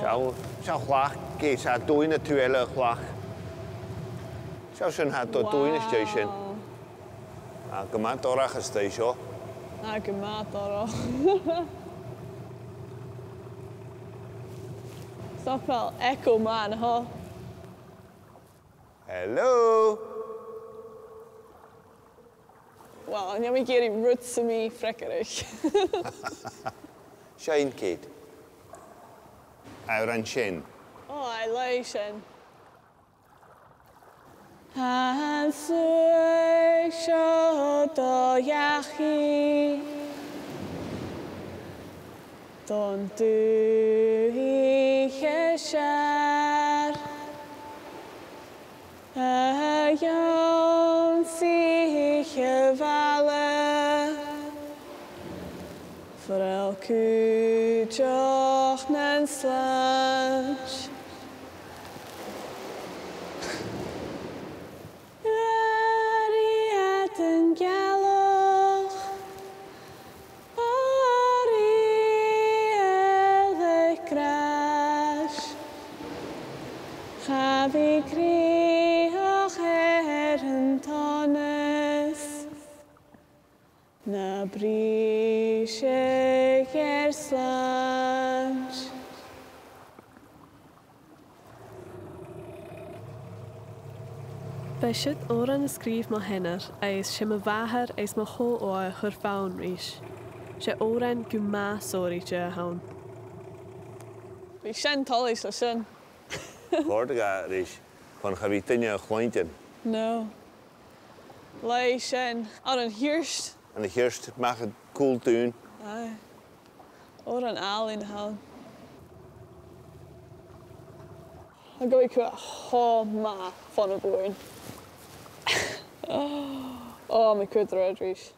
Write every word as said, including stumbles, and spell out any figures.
Seall, seall a' chlach, ged a tha dùine a' tuiteam air a' chlach. Seall sin, tha dùine a-staigh sin. Wow. Ah, gu math dorcha a-staigh seo. Ah, gu math dorcha. Stop, well, echo man, huh? Hello? Well, chan eil mi ag iarraidh rud sam bith freagarrach. Sin ceart. Òran sin. Oh, I like sin. An suidheachadh seo do dhachaigh, don dùthaich as fheàrr, a dh'ionnsaich a' bhaile, froil cuideachd nan slàinte. Uaireadair an gealach, uaireadair eile gràis, cha bhi crìoch air an t-sonas. Na briseadh air slàinte. B' e siud òran a sgrìobh mo sheanair agus 's e mo mhàthair agus mo cho-ogha a chuir fonn ris. 'S e òran gu math sònraichte a th' ann. Bidh sin toilichte leis sin. Chòrd e ris, chan eil a' bhith duine a' cluinntinn. No. Leis sin, ann an Hiort. Ann an Hiort, a-mach à Cùl Dùin. Aye. Òran àlainn a th' ann. Tha e gu math cho math fon a' bhùrn. Oh, mi cuideachd ris.